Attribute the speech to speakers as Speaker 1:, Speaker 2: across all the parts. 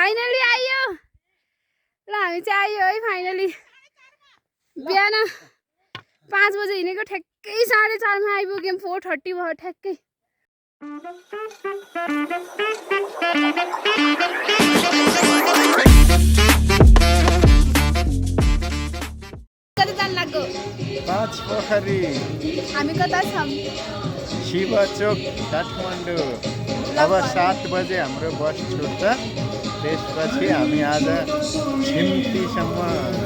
Speaker 1: Finally आयो ल हामी चाहिँ आयो है फाइनली बिहान 5 बजे हिँडेको ठ्याक्कै 4:30 मा आइपुग्यौँ 4:30 भयो ठ्याक्कै कति जान लाग्यो
Speaker 2: 5 पोखरी
Speaker 1: हामी कता छौं
Speaker 2: शिवचोक काठमाडौँ अब 7 बजे हाम्रो बस छुट्छ त्यसपछि हामी आज छिम्तीसम्म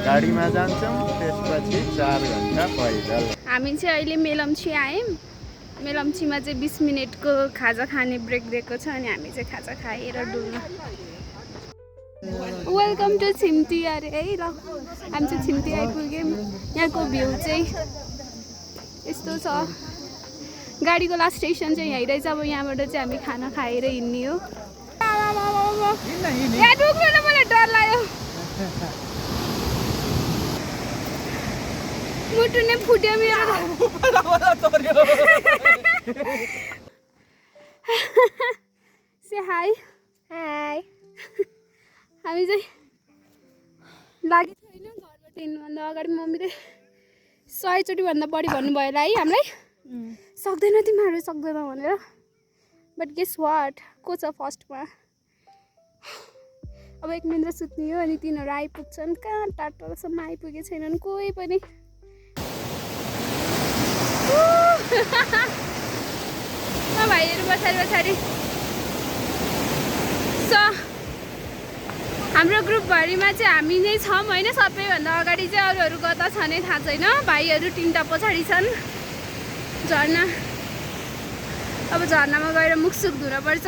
Speaker 2: गाडीमा जान्छौँ त्यसपछि 4 घण्टा पैदल
Speaker 1: हामी चाहिँ अहिले मेलम्ची आयौँ मेलम्चीमा चाहिँ 20 मिनेटको खाजा खाने ब्रेक दिएको छ अनि हामी चाहिँ खाजा खाएर डुल्न वेलकम टु छिम्ती अरे है ल हामी चाहिँ छिम्ती आइपुग्यौँ यहाँको भ्यू चाहिँ यस्तो छ गाडीको लास्ट स्टेसन चाहिँ यहीँ रहेछ अब यहाँबाट चाहिँ हामी खाना खाएर हिँड्ने हो यहाँ डुब्नु न मलाई डर लाग्यो मुटु नै फुट्यो मेरो से हाई हाई हामी चाहिँ लागि छैन घरबाट हिँड्नुभन्दा अगाडि मम्मीले 100 चोटि भन्दा बढी भन्नुभयो होला है हामीलाई सक्दैन तिमीहरू सक्दैन भनेर बट गेस वाट को छ फर्स्टमा अब 1 मिनट सुत्ने हो अनि तिनीहरू आइपुग्छन् कहाँ टाढोसम्म आइपुगे छैनन् कोही पनि भाइहरू पछाडि सो हाम्रो ग्रुपभरिमा चाहिँ हामी नै छौँ होइन सबैभन्दा अगाडि चाहिँ अरूहरू कता छ नै थाहा छैन भाइहरू 3टा पछाडि छन् झर्ना अब झर्नामा गएर मुखसुख धुनुपर्छ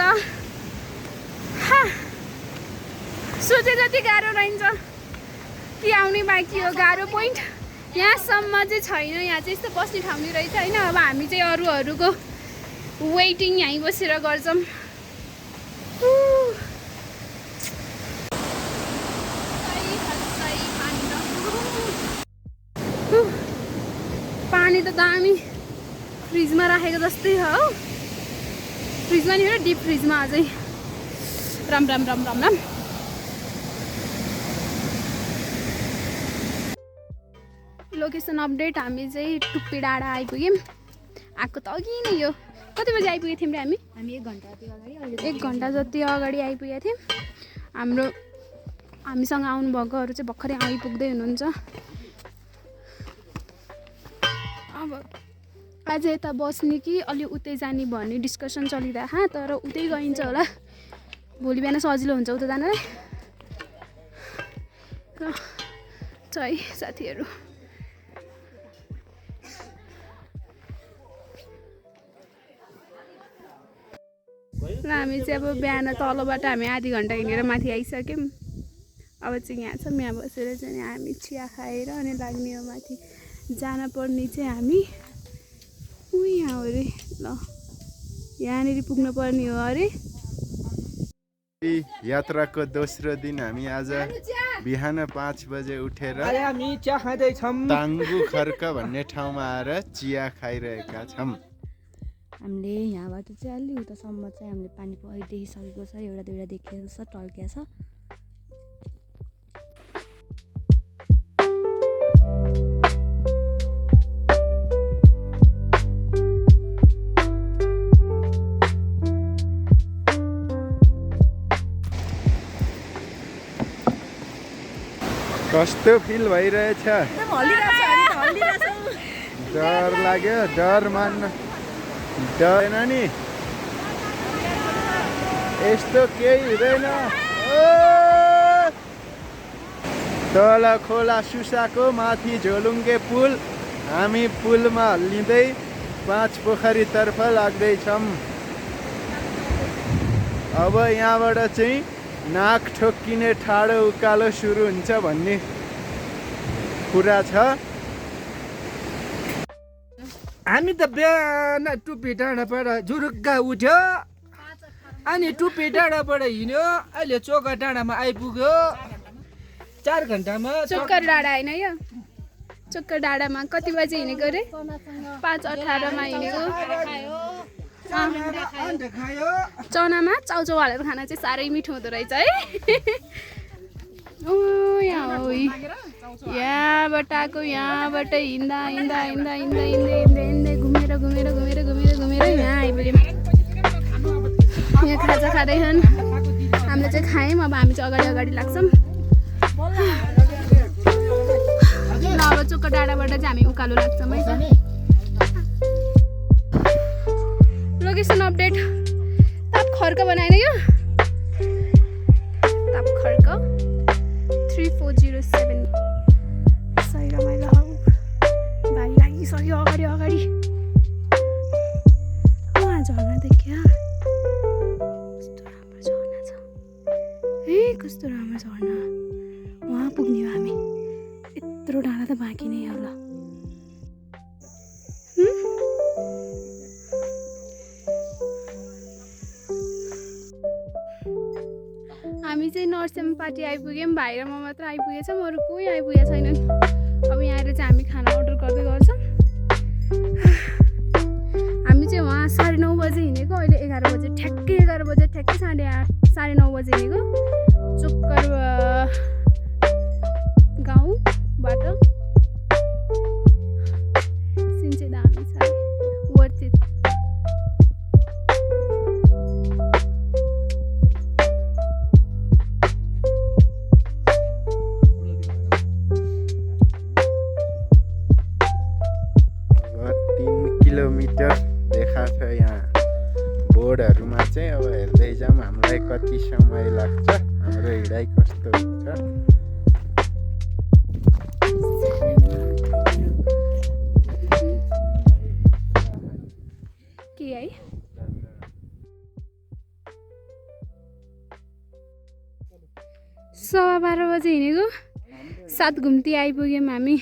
Speaker 1: सोचे जति गाह्रो रहन्छ कि आउने बाँकी हो गाह्रो पोइन्ट यहाँसम्म चाहिँ छैन यहाँ चाहिँ यस्तो बस्ने ठाउँ नै रहेछ होइन अब हामी चाहिँ अरूहरूको वेटिङ यहीँ बसेर गर्छौँ पानी त दामी फ्रिजमा राखेको जस्तै हो फ्रिजमा नि हो डिप फ्रिजमा अझै राम राम राम राम राम लोकेसन अपडेट हामी चाहिँ टुप्पी डाँडा आइपुग्यौँ आएको त अघि नै हो कति बजी आइपुगेको थियौँ र हामी 1 घन्टा जति अगाडि आइपुगेको थियौँ हामीसँग आउनुभएकोहरू चाहिँ भर्खरै आइपुग्दै हुनुहुन्छ अब आज यता बस्ने कि अलि उतै जाने भन्ने डिस्कसन चलिरहेको तर उतै गइन्छ होला भोलि बिहान सजिलो हुन्छ उता जानलाई र छ है साथीहरू ल हामी चाहिँ अब बिहान तलबाट हामी आधी घन्टा हिँडेर माथि आइसक्यौँ अब चाहिँ यहाँ छौँ यहाँ बसेर चाहिँ हामी चिया खाएर अनि लाग्ने हो माथि जान पर्ने चाहिँ हामी यहाँ हो अरे ल यहाँनिर पुग्न पर्ने हो अरे
Speaker 2: यात्राको दोस्रो दिन हामी आज बिहान 5 बजे उठेर
Speaker 3: हामी चिया खाँदैछौँ
Speaker 2: ताङ्गु खर्क भन्ने ठाउँमा आएर चिया खाइरहेका छौँ
Speaker 4: हामीले यहाँबाट चाहिँ अलि उतासम्म चाहिँ हामीले पानी देखिसकेको छ एउटा दुईवटा देखेको छ टल्किया छ
Speaker 2: कस्तो फिल भइरहेछ डर लाग्यो डर मान्न डरेन नि यस्तो केही हुँदैन तल खोला सुसाको माथि झोलुङ्गे पुल हामी पुलमा हल्लिँदै 5 पोखरीतर्फ लाग्दैछौँ अब यहाँबाट चाहिँ नाक ठोक्किने ठाडो उकालो सुरु हुन्छ भन्ने कुरा छ
Speaker 3: हामी त बिहान टुप्पी डाँडाबाट जुरुक्का उठ्यो अनि टुप्पी डाँडाबाट हिँड्यो अहिले चोका डाँडामा आइपुग्यो 4 घन्टामा
Speaker 1: चोकर डाँडा होइन यो चोकर डाँडामा कति बजे हिँडेको अरे 5:18 मा हिँडेको
Speaker 3: अन्डा खायो
Speaker 1: चनामा चाउचाउ हालेर खाना चाहिँ साह्रै मिठो हुँदो रहेछ है यहाँ हो यहाँबाट आएको यहाँबाट हिँड्दा हिँड्दा हिँड्दा हिँड्दा हिँड्दै हिँड्दै हिँड्दै घुमेर घुमेर घुमेर घुमेर घुमेर यहाँ आइपुग्यौँ यहाँ खाजा खाँदैछन् हामीले चाहिँ खायौँ अब हामी चाहिँ अगाडि लाग्छौँ ल अब चोक्क डाँडाबाट चाहिँ हामी उकालो लाग्छौँ है त लोकेसन अपडेट ताप खर्क बनाएन यो ताप खर्क 3407 सही रमाइलो हौ भाइ लागिसक्यो अगाडि अगाडि वहाँ झर्ना देखियो कस्तो राम्रो झर्ना छ ए कस्तो राम्रो झर्ना वहाँ पुग्ने हो हामी यत्रो डाँडा त बाँकी नै होला हामी चाहिँ नर्सेम पार्टी आइपुग्यौँ भाइ र म मात्र आइपुगेछौँ अरू कोही आइपुगेको छैनन् अब यहाँ आएर चाहिँ हामी खाना अर्डर गर्दै गर्छौँ हामी चाहिँ वहाँ 9:30 बजे हिँडेको अहिले 11 बजे ठ्याक्कै 11 बजे ठ्याक्कै 8:30 9:30 बजे हिँडेको चोक्कर गाउँबाट सिन चाहिँ दामी छ वर्थ इट
Speaker 2: किलोमिटर देखाएको छ यहाँ बोर्डहरूमा चाहिँ अब हेर्दै जाऊँ हामीलाई कति समय लाग्छ हाम्रो हिँडाइ कस्तो हुन्छ
Speaker 1: के है 12:15 बजे हिँडेको 7 घुम्ती आइपुग्यौँ हामी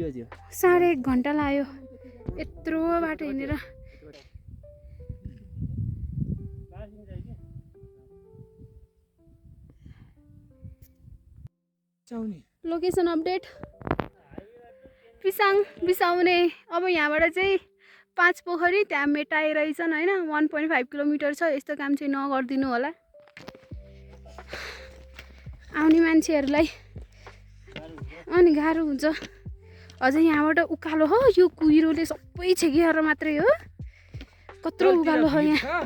Speaker 1: 1.5 घन्टा लाग्यो यत्रो बाटो हिँडेर लोकेसन अपडेट पिसाङ बिसाउने अब यहाँबाट चाहिँ 5 पोखरी त्यहाँ मेटाइ रहेछन् होइन 1.5 किलोमिटर छ यस्तो काम चाहिँ नगरिदिनु होला आउने मान्छेहरूलाई अनि गाह्रो हुन्छ अझै यहाँबाट उकालो हो यो कुहिरोले सबै छेकेर मात्रै हो कत्रो उकालो हो यहाँ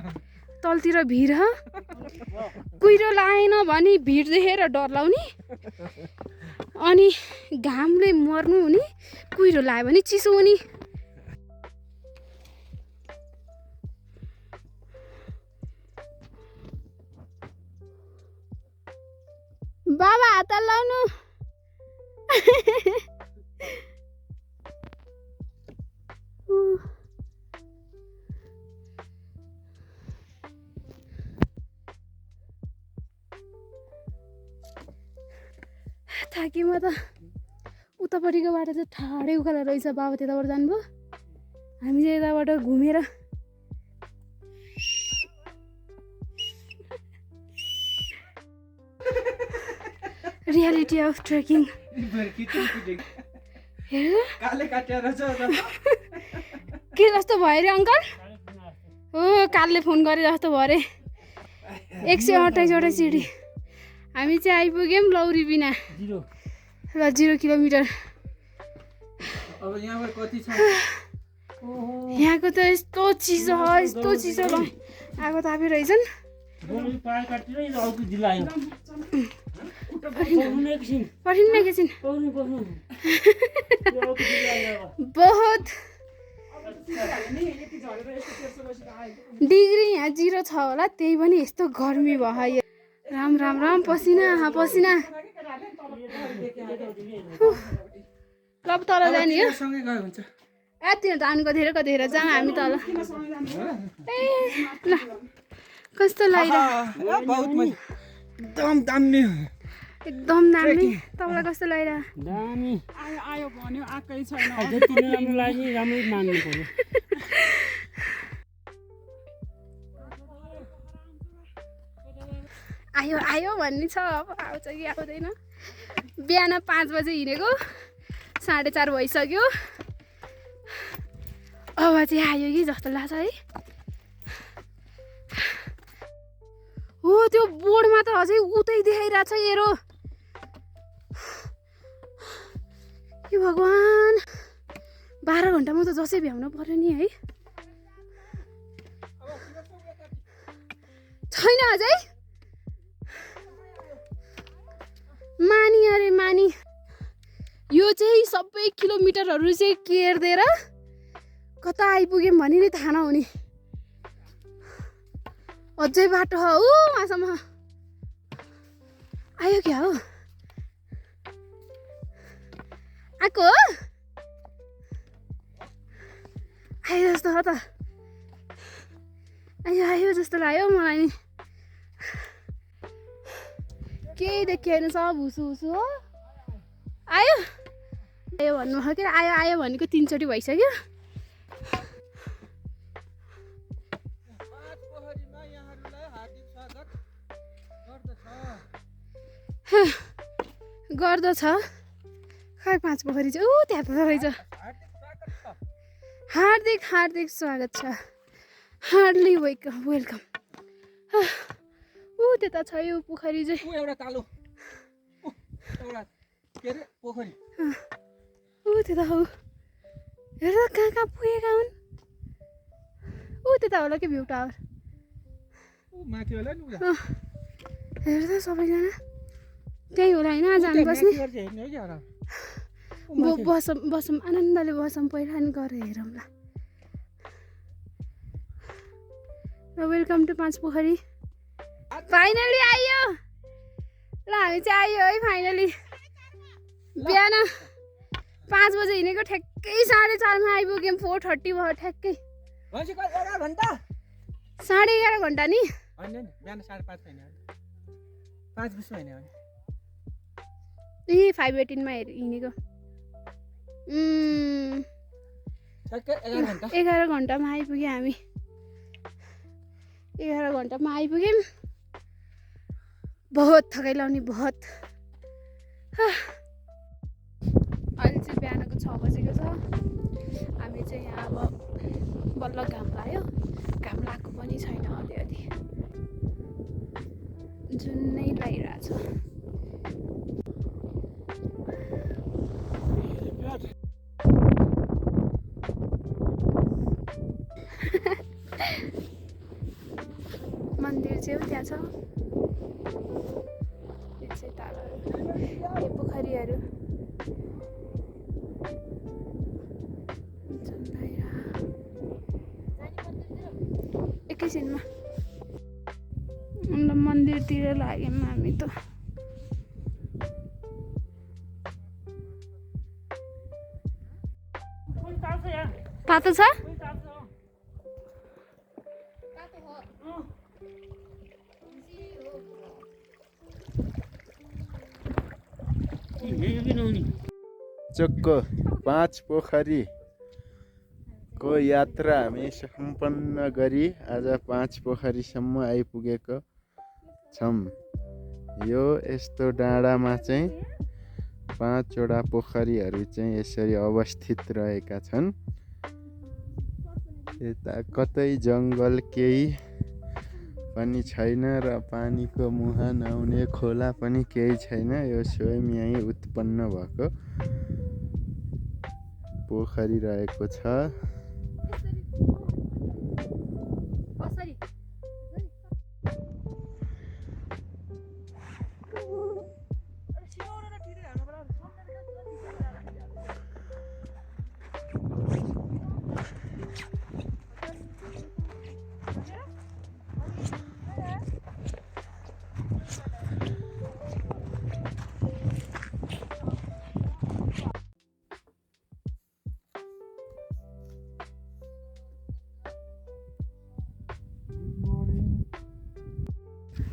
Speaker 1: तलतिर भिड हो कुहिरो लाएन भने भिड देखेर डर लाउने अनि घामले मर्नु हुने कुहिरो लायो भने चिसो हुने बाबा हात लाउनु थाकेँ म त उतापट्टिको बाटो चाहिँ ठाडै उकालो रहेछ बाबा त्यताबाट जानुभयो हामी चाहिँ यताबाट घुमेर रियालिटी अफ ट्रेकिङ के जस्तो भयो रे अङ्कल हो कालले फोन गरे जस्तो भयो रे 128वटा सिडी हामी चाहिँ आइपुग्यौँ लौरी बिना ल 0 किलोमिटर यहाँको त यस्तो चिसो आगो तापे रहेछन् पर्खिनु एकैछिन बहुत डिग्री यहाँ 0 छ होला त्यही पनि यस्तो गर्मी भयो राम राम राम पसिना पसिना अब तल जाने हो यति धानको कतिखेर जाऊँ हामी तल ए ल कस्तो लागिरहेको एकदम दामी तपाईँलाई कस्तो लागिरहेको
Speaker 5: दामी
Speaker 3: आयो भन्यो आएकै छैन
Speaker 5: जति राम्रो लाग्यो राम्रै मान्नु पर्यो
Speaker 1: आयो आयो भन्ने छ अब आउँछ कि आउँदैन बिहान 5 बजे हिँडेको 4:30 भइसक्यो हावा चाहिँ आयो कि जस्तो लाग्छ है। हो त्यो बोर्डमा त अझै उतै देखाइरहेछ हेरो। के भगवान् 12 घन्टामा त जसै भ्याउनु पर्यो नि है। छैन अझै मानी अरे मानी। यो चाहिँ सबै किलोमिटरहरू चाहिँ केर्देर कता आइपुग्यौँ भने नि थाहा नहुने। अझै बाटो हो वहाँसम्म आयो क्या हो। आएको हो आयो जस्तो हो त। आयो जस्तो लाग्यो मलाई नि। केही देखिएन सब हुसु हो। आयो आयो भन्नु कि आयो भनेको 3 चोटि भइसक्यो। गर्दछ खै 5 पोखरी चाहिँ त्यहाँ त रहेछ। हार्दिक स्वागत छ। Hardly welcome. त्यता छ यो पोखरी चाहिँ।
Speaker 3: एउटा कालो एउटा के अरे पोखरी
Speaker 1: त्यता हो। हेर कहाँ पुगेका हुन्। त्यता होला कि भ्यू टावर
Speaker 3: माथि होला नि।
Speaker 1: हेर त सबैजना त्यही होला होइन। आज हामी बस्ने बसौँ आनन्दले बसौँ पहिला अनि गएर हेरौँ ल। वेलकम टु 5 पोखरी। फाइनली आयो ल। हामी चाहिँ आयो है फाइनली। बिहान 5 बजे हिँडेको ठ्याक्कै 4:30 मा आइपुग्यौँ। 4:30 भयो ठ्याक्कै।
Speaker 3: 11 घन्टा
Speaker 1: 11:30 घन्टा नि।
Speaker 3: हैन बिहान 5:30 हैन 5:20 हैन।
Speaker 1: ए 5:18 मा हिँडेको।
Speaker 3: ठ्याक्कै 11 घन्टा
Speaker 1: 11 घन्टामा आइपुग्यौँ हामी। 11 घन्टामा आइपुग्यौँ। बहुत थकाइ लाउने बहुत। अहिले चाहिँ बिहानको 6 बजेको छ। हामी चाहिँ यहाँ अब बल्ल घाम लाग्यो। घाम लागेको पनि छैन अलिअलि जुन नै लागिरहेछ। मन्दिर चाहिँ त्यहाँ छ। यो चाहिँ टाढो यो पोखरीहरू एकैछिनमा अन्त मन्दिरतिर लाग्यौँ हामी त। तातो छ।
Speaker 2: चोक्को 5 पोखरीको यात्रा हामी सम्पन्न गरी आज 5 पोखरीसम्म आइपुगेको छौँ। यो यस्तो डाँडामा चाहिँ 5 वटा पोखरीहरू चाहिँ यसरी अवस्थित रहेका छन्। यता कतै जङ्गल केही पनि छैन र पानीको मुहान आउने खोला पनि केही छैन। यो स्वयं यहीँ उत्पन्न भएको पोखरी रहेको छ।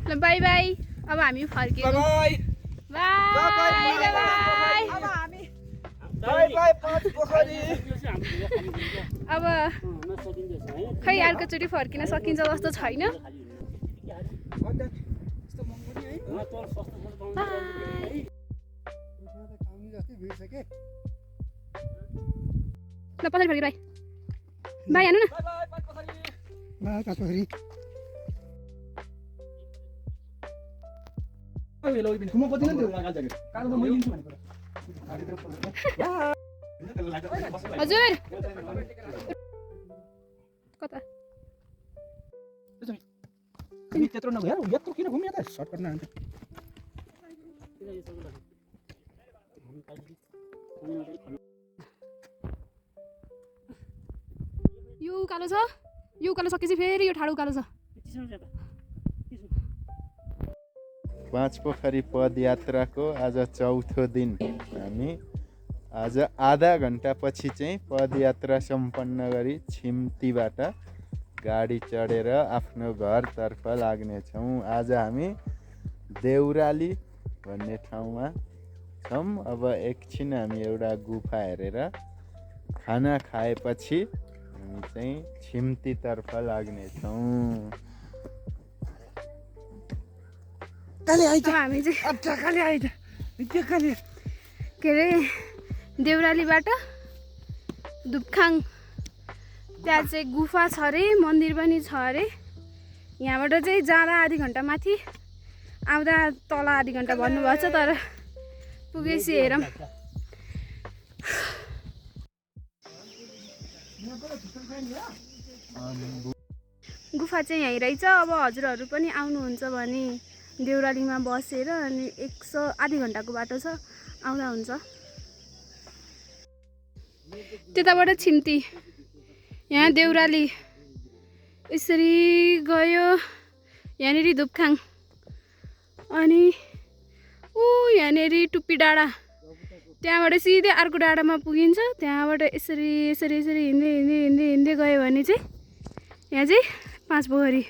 Speaker 1: ल बाई बाई। अब हामी फर्कियौँ। बाई अब खै अर्कोचोटि फर्किन सकिन्छ जस्तो छैन। ल पछाडि फर्कियो बाई। बाई हान्नु न हजुर कता
Speaker 3: त्यत्रो नभए यत्रो किन घुम्यो त सर्टकट न अन्त
Speaker 1: यो उकालो छ यो उकालो सकेपछि फेरि यो ठाडो उकालो छ
Speaker 2: 5 पोखरी पदयात्राको आज चौथो दिन हामी आज आधा घन्टापछि चाहिँ पदयात्रा सम्पन्न गरी छिम्तीबाट गाडी चढेर आफ्नो घरतर्फ लाग्नेछौँ। आज हामी देउराली भन्ने ठाउँमा छौँ। अब एकछिन हामी एउटा गुफा हेरेर खाना खाएपछि हामी चाहिँ छिम्तीतर्फ लाग्नेछौँ।
Speaker 1: हामी चाहिँ के अरे देउरालीबाट धुपखाङ त्यहाँ चाहिँ गुफा छ अरे मन्दिर पनि छ अरे। यहाँबाट चाहिँ जाँदा आधी घन्टा माथि आउँदा तल आधी घन्टा भन्नुभएको छ तर पुगेपछि हेरौँ। गुफा चाहिँ यहीँ रहेछ। अब हजुरहरू पनि आउनुहुन्छ भने देउरालीमा बसेर अनि आधी घन्टाको बाटो छ आउँदा हुन्छ। त्यताबाट छिम्ती यहाँ देउराली यसरी गयो यहाँनिर धुपखाङ अनि यहाँनिर टुप्पी डाँडा त्यहाँबाट सिधै अर्को डाँडामा पुगिन्छ। त्यहाँबाट यसरी यसरी यसरी हिँड्दै हिँड्दै हिँड्दै हिँड्दै गयो भने चाहिँ यहाँ चाहिँ 5 पोखरी।